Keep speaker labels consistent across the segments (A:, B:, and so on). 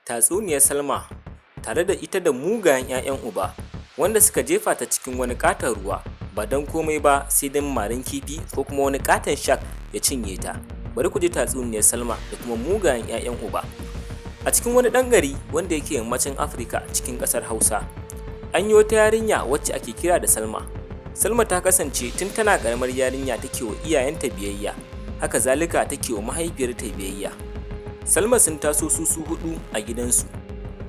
A: Tatsuniyar Salma tare da ita da mugayen 'ya'yan uba wanda suka jefa ta cikin wani ƙaton ruwa ba don komai ba sai don marin kifi ko kuma wani ƙaton shark ya cinye ta. Bari ku ji tatsuniyar Salma da kuma mugayen 'ya'yan uba. A cikin wani ɗan gari wanda yake yammacin Afirka cikin ƙasar Hausa, an yi wata yarinya wacce ake kira da Salma. Salma ta kasance tun tana ƙaramar yarinya take wa iyayenta biyayya, haka zalika take wa mahaifiyarta biyayya. Salma sun taso su su huɗu a gidansu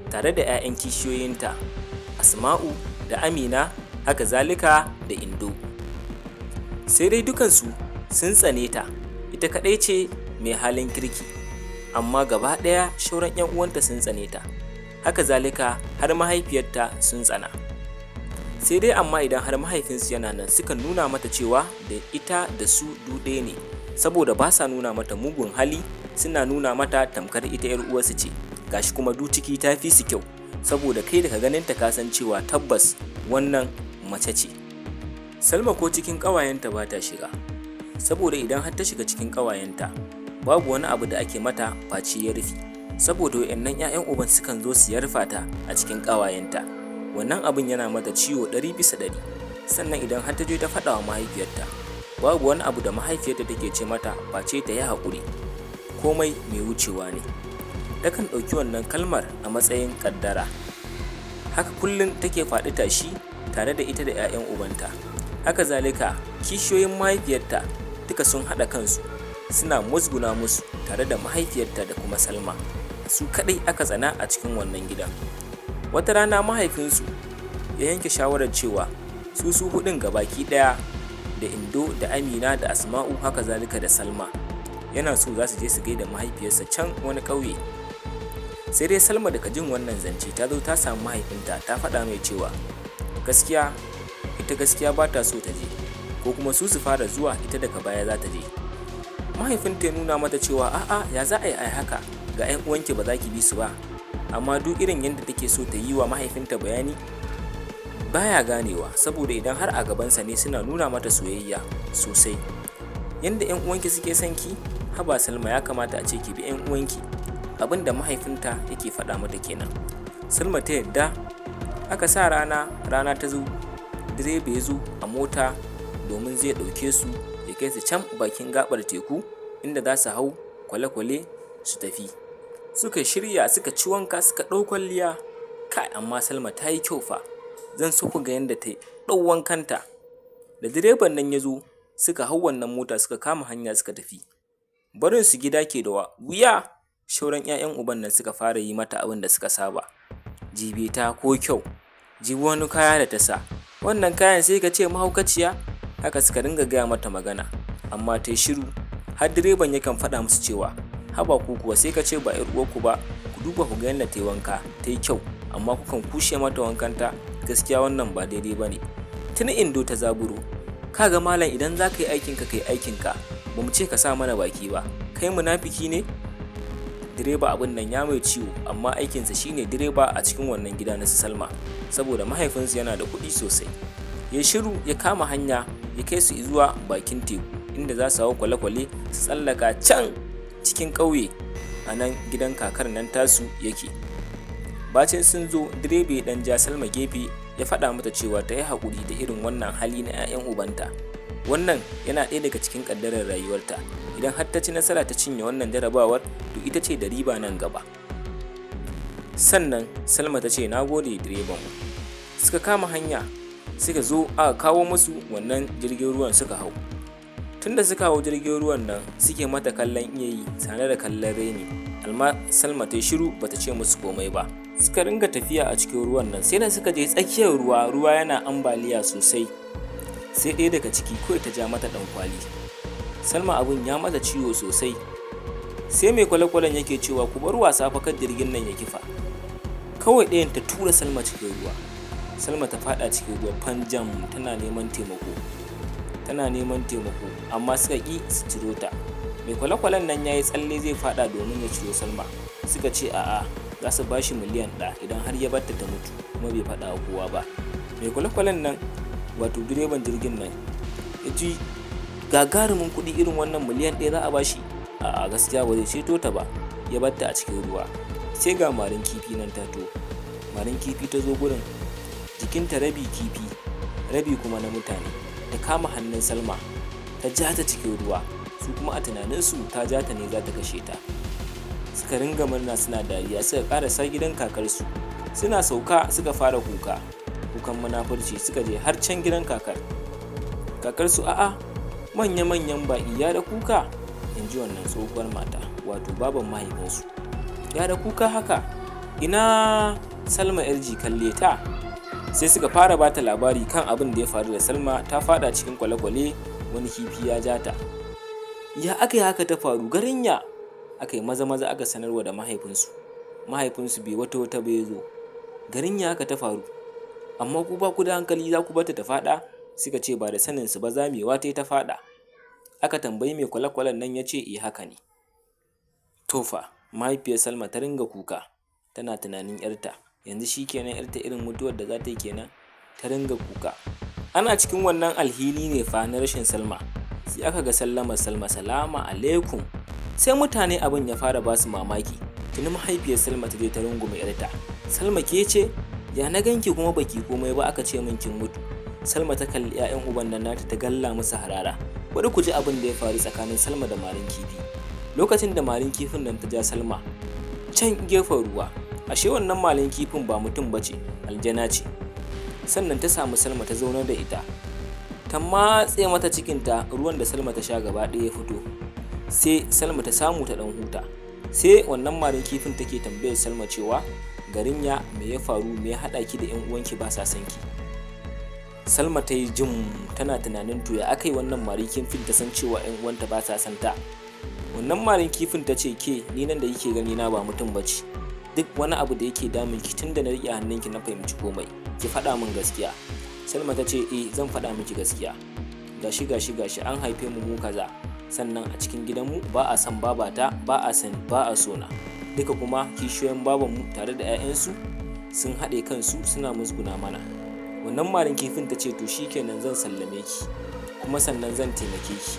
A: tare da 'ya'yan kishiyoyinta Asma'u da Amina, haka zalika da Indo. Sai dai dukansu sun tsane ta, ita kaɗai ce mai halin kirki, amma gaba ɗaya shauran 'yan uwanta sun tsane ta, haka zalika har mahaifiyarta sun tsana. Sai dai amma idan har mahaifinsu yana nan, sukan nuna mata cewa da ita da su du ɗaya ne, saboda ba sa nuna mata mugun hali, suna nuna mata tamkar ita 'yar uwarsu ce. Gashi kuma du ciki ta fi su kyau, saboda kai daga ganinta ka san cewa tabbas wannan mace ce. Salma ko cikin ƙawayenta ba ta shiga, saboda idan har ta shiga cikin ƙawayenta babu wani abu da ake mata face ya rufe, saboda wa'annan 'ya'yan uban sukan zo su yarfa ta a cikin ƙawayenta. Wannan abin yana mata ciwo 100%. Sannan idan har ta je ta faɗa wa mahaifiyarta, babu wani abu da mahaifiyarta take ce mata face ta yi haƙuri, komai mai wucewa ne. Takan ɗauki wannan kalmar a matsayin ƙaddara. Haka kullum take faɗi tashi tare da ita da 'ya'yan ubanta. Haka zalika kishiyoyin mahaifiyarta duka sun haɗa kansu suna musguna musu tare da mahaifiyarta da kuma Salma. Su kaɗai aka tsana a cikin wannan gidan. Wata rana mahaifinsu ya yanke shawarar cewa su su huɗun gabaki ɗaya, da Indo da Amina da Asma'u, haka zalika da Salma, yana so za su je su gaida mahaifiyarsa can wani ƙauye. Sai dai Salma daga jin wannan zance ta zo ta samu mahaifinta, ta faɗa mai cewa gaskiya ita gaskiya ba ta so ta je, ko kuma su su fara zuwa, ita daga baya za ta je. Mahaifinta ya nuna mata cewa a'a, ya za a yi ai haka, ga 'yan uwanki ba za ki bi su ba. Amma duk irin yadda take so ta yi wa mahaifinta bayani baya ganewa, saboda idan har a gabansa ne suna nuna mata soyayya sosai. Yanda 'yan uwanki suke son ki, haba Salma, ya kamata a ce ki bi 'yan uwanki. Abin da mahaifinta yake faɗa mata kenan. Salma ta yadda, aka sa rana. Rana ta zo, direba ya zo a mota domin zai ɗauke su ya kai su can bakin gaɓar teku inda za su hau kwale-kwale su tafi. Suka shirya, suka ci wanka, suka ɗau kwalliya. Kai, amma Salma ta yi kyau fa, zan so ku ga yadda ta ɗau wankanta. Da direban nan ya zo, suka hau wannan mota, suka kama hanya suka tafi. Barin su gida ke da wuya, shauran 'ya'yan uban nan suka fara yi mata abin da suka saba. Jibe ta ko kyau, jibi wani kaya da ta sa, wannan kayan sai ka ce mahaukaciya. Haka suka dinga gaya mata magana, amma ta yi shiru. Har direban yakan faɗa musu cewa haba ku kuwa, sai ka ce ba 'yar uwarku ba, ku duba ku ga yadda ta yi wanka ta yi kyau, amma kukan kushe mata wankanta, gaskiya wannan ba daidai ba ne. Tuni Indo ta zaburo: "Ka ga malam, idan za ka yi aikinka, ka yi aikinka, ba mu ce ka sa mana baki ba, kai munafiki ne?" Direba abin nan ya mai ciwo, amma aikinsa shine direba a cikin wannan gida na su Salma, saboda mahaifinsu yana da kuɗi sosai. Ya shiru, ya kama hanya ya kai su zuwa bakin teku inda za su hau kwale-kwale su tsallaka can cikin ƙauye, a nan gidan kakar nan tasu yake. Bacin sun zo, direba ya ɗan ja Salma gefe, ya faɗa mata cewa ta yi haƙuri da irin wannan hali na 'ya'yan ubanta, wannan yana ɗaya daga cikin ƙaddarar rayuwarta. Idan har ta ci nasara ta cinye wannan jarabawar, to ita ce da riba nan gaba. Sannan Salma ta ce, "Na gode, direban." Suka kama hanya, suka zo aka kawo musu wannan jirgin ruwan, suka hau. Tunda suka hau jirgin ruwan nan suke mata kallon iya yi tare da kallon raini, amma Salma ta yi shiru, bata ce musu komai ba. Suka ringa tafiya a cikin ruwan nan, sai da suka je tsakiyar ruwa, ruwa yana ambaliya sosai, sai ɗaya daga ciki kawai ta ja mata ɗan kwali. Salma abun ya mata ciwo sosai. Sai mai kwale-kwalen yake cewa, "Ku bar wasa fa, kar jirgin nan ya kifa." Kawai ɗayan ta tura Salma cikin ruwa. Salma ta faɗa cikin ruwa fanjam, tana neman taimako, tana neman taimako, amma suka ƙi su ciro ta. Mai kwale-kwalen nan ya yi tsalle zai faɗa domin ya ciro Salma. Suka ce a'a, za su ba shi miliyan 1 idan har ya barta ta mutu kuma bai faɗa wa kowa ba. Mai kwale-kwalen nan, wato direban jirgin nan, ya ji gagarumin kuɗi irin wannan, miliyan 1 za a ba shi, a'a, gaskiya ba zai ceto ta ba. Ya barta a cikin ruwa. Sai ga marin kifi nan ta to. Marin kifi ta zo gurin, jikinta rabi kifi, rabi kuma na mutane. Ta kama hannun Salma, ta ja ta cikin ruwa. Su kuma a tunaninsu ta ja ta ne za ta kashe ta. Suka ringa murna suna dariya, suka ƙarasa gidan kakarsu. Suna sauka suka fara kuka, kukan munafurci, suka je har can gidan kakar. Kakarsu, "A'a, manya-manyan baƙi, ya da kuka?" in ji wannan tsohuwar mata, wato baban mahaifinsu. "Ya da kuka haka? Ina Salma 'yar jikalle ta?" Sai suka fara ba ta labari kan abin da ya faru da Salma, ta faɗa cikin kwale-kwale, wani kifi ya ja ta. Ya aka yi haka ta faru? Garin ya aka yi maza-maza aka sanarwa da mahaifinsu. Mahaifinsu bai wata wata ba ya zo. "Garin ya haka ta faru? Amma ku ba ku da hankali, za ku bata ta faɗa?" Suka ce ba da saninsu ba, zamewa ta yi ta faɗa. Aka tambayi mai kwale-kwalen nan, ya ce eh haka ne. To fa, mahaifiyar Salma ta ringa kuka, tana tunanin 'yarta. Yanzu shi kenan 'yarta irin mutuwar da za ta yi kenan, ta ringa kuka. Ana cikin wannan alhini ne fa na rashin Salma, sai aka ga sallamar Salma, "Salama alaikum." Sai mutane abin ya fara ba su mamaki. Tuni mahaifiyar Salma ta je ta rungume 'yarta. "Salma, ke ce? Ya na ganki kuma baki komai ba, aka ce min kin mutu." Salma ta kalli 'ya'yan uban nan nata, ta galla musu harara. Bari ku ji abin da ya faru tsakanin Salma da marin kifi. Lokacin da marin kifin nan ta ja Salma can gefen ruwa, ashe wannan marin kifin ba mutum ba ce, aljana ce. Sannan ta samu Salma ta zaunar da ita, ta matse mata cikinta, ruwan da Salma ta sha gaba ɗaya ya fito. Sai Salma ta samu ta ɗan huta. Sai wannan marin kifin take tambayar Salma cewa, garin ya me ya faru, me ya haɗa ki da 'yan uwanki ba sa son ki? Salma ta yi jim tana tunanin, to ya aka yi wannan marin kifin ta san cewa 'yan uwanta ba sa son ta? Wannan marin kifin ta ce, "Ke, ni nan da kike gani na ba mutum ba ce. Duk wani abu da yake damun ki, tun da na riƙe hannunki na fahimci komai. Ki faɗa min gaskiya." Salma ta ce, "Eh, zan faɗa miki gaskiya. Gashi gashi gashi, an haife mu mu kaza. Sannan a cikin gidanmu ba a son babata, ba a san ba a sona. Duka kuma kishiyoyin babanmu tare da 'ya'yansu sun haɗe kansu suna musguna mana." Wannan marin kifin ta ce, "To shikenan, zan sallame ki, kuma sannan zan taimake ki."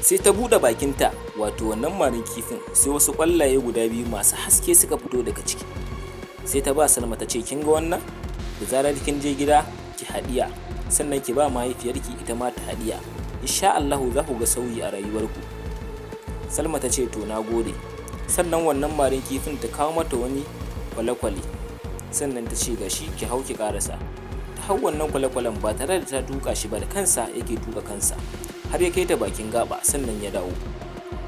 A: Sai ta buɗe bakinta, wato wannan marin kifin, sai wasu ƙwallaye guda biyu masu haske suka fito daga ciki. Sai ta ba Salma, ta ce, "Kin ga wannan? Da zarar kin je gida ki haɗiya, sannan ki ba mahaifiyarki, ita ma ta haɗiya. Insha Allahu za ku ga sauyi a rayuwarku." Salma ta ce, "To, na gode." Sannan wannan marin kifin ta kawo mata wani kwale-kwale, sannan ta ce, "Gashi, ki hau ki ƙarasa." Ta hau wannan kwale-kwalen ba tare da ta tuƙa shi ba, da kansa yake tuƙa kansa har ya kai ta bakin gaba, sannan ya dawo.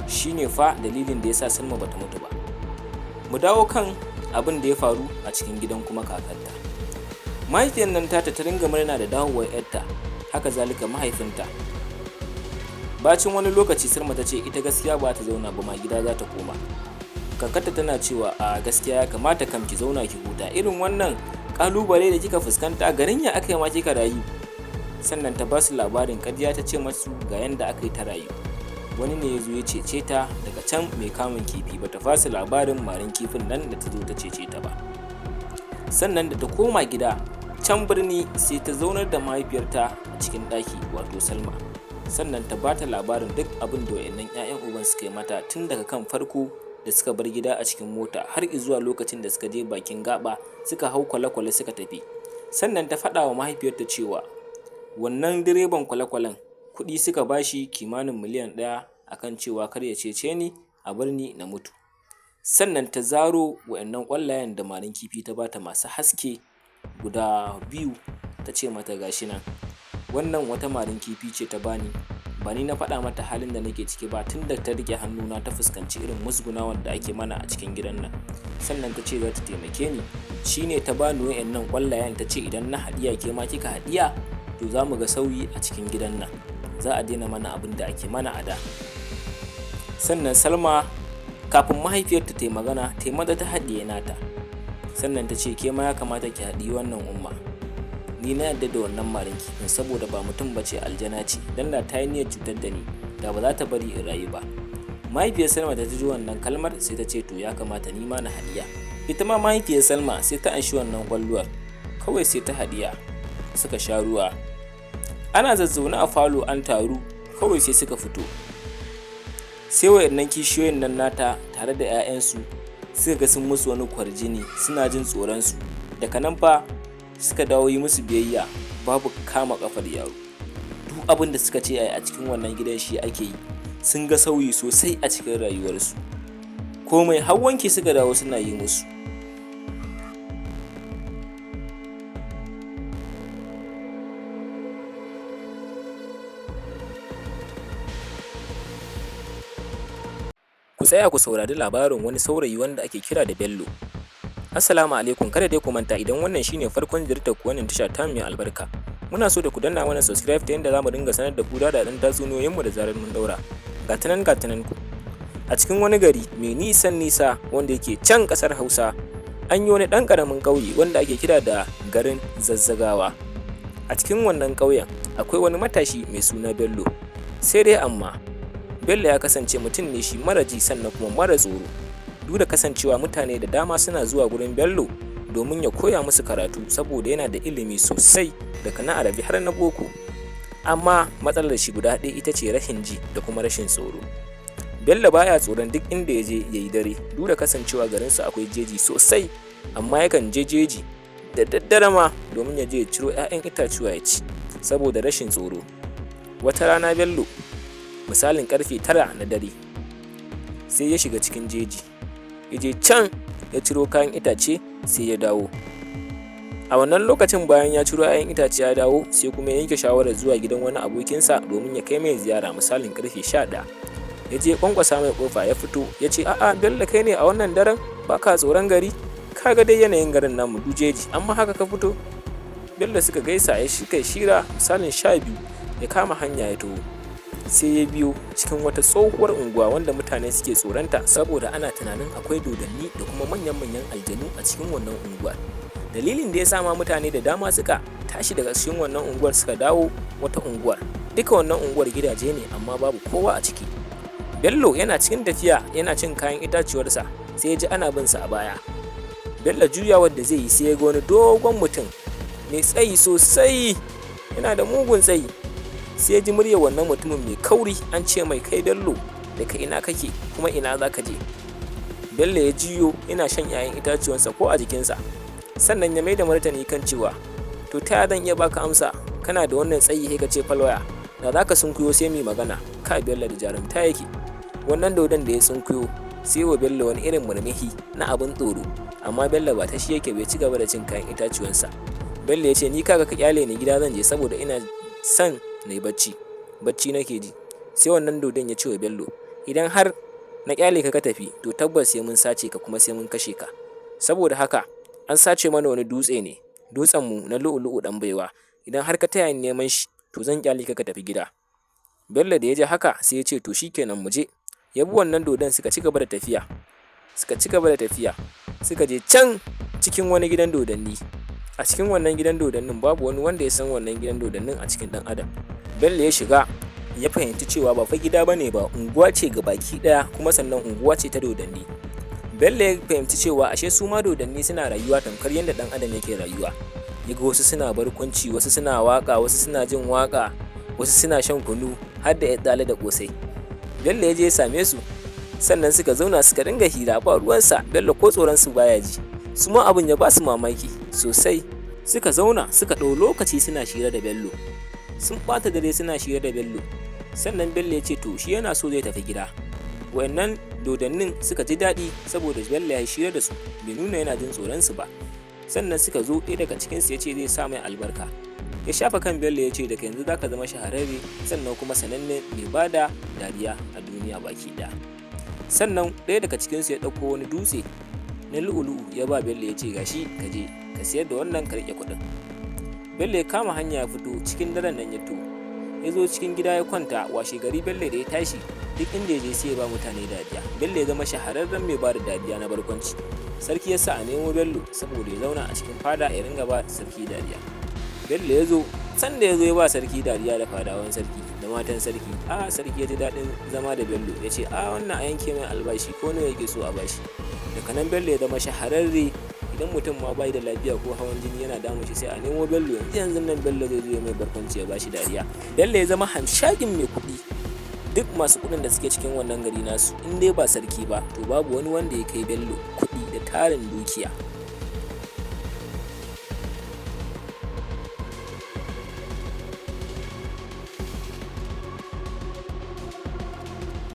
A: Shine fa dalilin da ya sa Salma bata mutu ba. Mu dawo kan abin da ya faru a cikin gidan kuma kakarta. Mahaifiyar nan tata ta ringa murna da dawowar 'yarta, haka zalika mahaifinta. Bacin wani lokaci Salma ta ce ita gaskiya ba ta zauna ba ma, gida za ta koma. Kakarta tana cewa, "A gaskiya ya kamata kam ki zauna ki huta, irin wannan kalubale da kika fuskanta, garin ya aka yi ma kika rayu?" Sannan ta ba su labarin ƙarya, ta ce masu ga yanda aka yi ta rayu, wani ne ya zo ya cece ta daga can, mai kamun kifi. Bata fasa labarin marin kifin nan da ta zo ta cece ta ba. Sannan da ta koma gida can birni, sai ta zaunar da mahaifiyarta a cikin ɗaki, wato Salma. Sannan ta ba ta labarin duk abin da wayannan 'ya'yan uban suka yi mata, tun daga kan farko da suka bar gida a cikin mota har zuwa lokacin da suka je bakin gaba suka hau kwale-kwale suka tafi. Sannan ta faɗa wa mahaifiyarta cewa wannan direban kwale-kwalen kuɗi suka bashi kimanin miliyan 1 akan cewa kar ya cece ni, a bar ni na mutu. Sannan ta zaro wayannan ƙwallayen da marin kifi ta bata masu haske guda biyu, ta ce mata, "Gashi nan, wannan wata marin kifi ce ta bani. Ba ni na faɗa mata halin da nake ciki ba, tun da ta riƙe hannuna ta fuskanci irin musgunawar da ake mana a cikin gidan nan. Sannan ta ce za ta taimake ni, shine ta bani wayannan ƙwallayen, ta ce idan na haɗiya, ke ma kika haɗiya, to za mu ga sauyi a cikin gidan nan, za a daina mana abin da ake mana a da." Sannan Salma, kafin mahaifiyarta ta yi magana, ta yi maza ta haɗiye nata. Sannan ta ce, "Ke ma ya kamata ki haɗiyi wannan, umma. Ni na yarda da wannan marin kifin, saboda ba mutum ba ce, aljana ce. Dan da ta yi niyyar cutar da ni, da ba za ta bari in rayu ba." Mahaifiyar Salma ta ji wannan kalmar, sai ta ce, "To, ya kamata ni ma na haɗiya." Ita ma mahaifiyar Salma sai ta anshi wannan kwalluwar, kawai sai ta haɗiya, suka sha ruwa. Ana zazzaune a falo, an taru, kawai sai suka fito. Sai wayannan kishiyoyin nan nata tare da 'ya'yansu Suka ga sun musu wani kwarjini, suna jin tsoronsu. Daga nan fa suka dawo yi musu biyayya, babu kama kafar yaro. Duk abin da suka ce a cikin wannan gidan shi ake yi. Sun ga sauyi sosai a cikin rayuwarsu. Komai har wanki suka dawo suna yi musu. Ku tsaya ku saurari labarin wani saurayi wanda ake kira da Bello. Assalamu alaikum, kada dai ku manta idan wannan shine farkon ziyartar ku wannan tasha ta mai albarka. Muna so da ku danna mana subscribe ta yadda zamu dinga sanar da ku daɗaɗɗen tatsuniyoyin mu da zarar mun daura. Ga ta nan ku. A cikin wani gari mai nisan nisa wanda yake can ƙasar Hausa, an yi wani ɗan ƙaramin ƙauye wanda ake kira da garin Zazzagawa. A cikin wannan ƙauyen akwai wani matashi mai suna Bello. Sai dai amma Bello ya kasance mutum ne shi mara ji sannan kuma mara tsoro. Duk da kasancewa mutane da dama suna zuwa gurin Bello domin ya koya musu karatu saboda yana da ilimi sosai daga na Arabi har na boko. Amma matsalar shi guda ɗaya ita ce rashin ji da kuma rashin tsoro. Bello baya tsoron duk inda ya je ya yi dare, duk da kasancewa garinsu akwai jeji sosai, amma yakan je jeji da daddare ma domin ya je ya ciro 'ya'yan itatuwa ya ci saboda rashin tsoro. Wata rana Bello misalin karfe 9 na dare sai ya shiga cikin jeji, ya je can ya ciro kayan itace sai ya dawo. A wannan lokacin bayan ya ciro 'ya'yan itace ya dawo, sai kuma ya yanke shawarar zuwa gidan wani abokinsa domin ya kai mai ziyara misalin karfe 11. Ya je kwankwasa mai kofa, ya fito ya ce, "A'a Bello, kai ne a wannan daren? Baka tsoron gari? Ka ga dai yanayin garin namu du jeji, amma haka ka fito." Bello suka gaisa ya kai shira misalin 12 ya kama hanya ya taho. Sai ya biyo cikin wata tsohuwar unguwa wanda mutane suke tsoronta saboda ana tunanin akwai dodanni da kuma manyan-manyan aljanu a cikin wannan unguwar. Dalilin da ya sa ma mutane da dama suka tashi daga cikin wannan unguwar suka dawo wata unguwar. Duka wannan unguwar gidaje ne amma babu kowa a ciki. Bello yana cikin tafiya yana cin kayan itacuwarsa sai ya ji ana bin sa a baya. Bello juyawar da zai yi sai ya ga wani dogon mutum mai tsayi sosai, yana da mugun tsayi. Sai ya ji muryar wannan mutumin mai kauri an ce mai, "Kai Bello, daga ina kake kuma ina za ka je?" Bello ya juyo yana shan 'ya'yan itacuwansa ko a jikinsa. Sannan ya mai da martani kan cewa, "To ta zan iya baka amsa? Kana da wannan tsayi sai ka ce falwaya, da za ka sunkuyo sai mu magana." Kai Bello da jarumta yake. Wannan dodon da ya sunkuyo sai wa Bello wani irin murmushi na abin tsoro, amma Bello ba ta shi yake bai ci gaba da cin kayan itacuwansa. Bello ya ce, "Ni kaga ka kyale ni, gida zan je saboda ina son na yi bacci, bacci nake ji." Sai wannan dodon ya ce wa Bello, "Idan har na kyale ka ka tafi, to tabbas sai mun sace ka kuma sai mun kashe ka. Saboda haka an sace mana wani dutse ne, dutsen mu na lu'u-lu'u ɗan baiwa. Idan har ka taya ni neman shi, to zan kyale ka ka tafi gida." Bello da ya ji haka sai ya ce, "To shikenan, mu je." Ya bi wannan dodon suka ci gaba da tafiya. Suka ci gaba da tafiya. Suka je can cikin wani gidan dodanni. A cikin wannan gidan dodannin babu wani wanda ya san wannan gidan dodannin a cikin ɗan adam. Bello ya shiga ya fahimci cewa ba fa gida bane ba, unguwa ce baki ɗaya, kuma sannan unguwa ce ta dodanni. Bello ya fahimci cewa ashe su ma dodanni suna rayuwa tamkar yadda ɗan adam yake rayuwa. Ya ga wasu suna barkwanci, wasu suna waƙa, wasu suna jin waƙa, wasu suna shan kunu har da 'yar tsale da ƙosai. Bello ya je ya same su, sannan suka zauna suka dinga hira ba ruwansa. Bello ko tsoron su baya ji. Su ma abin ya ba su mamaki sosai. Suka zauna suka ɗau lokaci suna shira da Bello. Sun ɓata dare suna shira da Bello. Sannan Bello ya ce to shi yana so zai tafi gida. Wayannan dodannin suka ji daɗi saboda Bello ya shira da su, bai nuna yana jin tsoron su ba. Sannan suka zo, ɗaya daga cikinsu ya ce zai sa mai albarka. Ya shafa kan Bello ya ce, "Daga yanzu zaka zama shahararre sannan kuma sananne mai bada dariya a duniya baki ɗaya." Sannan ɗaya daga cikinsu ya ɗauko wani dutse na lu'u-lu'u ya ba Bello ya ce, "Gashi, ka je ka siyar da wannan ka riƙe kuɗin." Bello ya kama hanya ya fito cikin daren nan ya to. Ya zo cikin gida ya kwanta. Washe gari Bello da ya tashi duk inda ya je sai ya ba mutane dariya. Bello ya zama shahararren mai bada dariya na barkwanci. Sarki ya sa a nemo Bello saboda ya zauna a cikin fada ya ringa ba sarki dariya. Bello ya zo, sanda ya zo ya ba sarki dariya da fadawan sarki da matan sarki. A sarki ya ji daɗin zama da Bello, ya ce, "A wannan a yanke mai albashi ko nawa yake so a bashi." Daga nan Bello ya zama shahararre. Idan mutum ma bai da lafiya ko hawan jini yana damun shi, sai a nemo Bello. Yanzu nan Bello zai zo ya mai barkwanci ya bashi dariya. Bello ya zama hamshakin mai kuɗi. Duk masu kuɗin da suke cikin wannan gari nasu, in dai ba sarki ba, to babu wani wanda ya kai Bello kuɗi. tarin dukiya.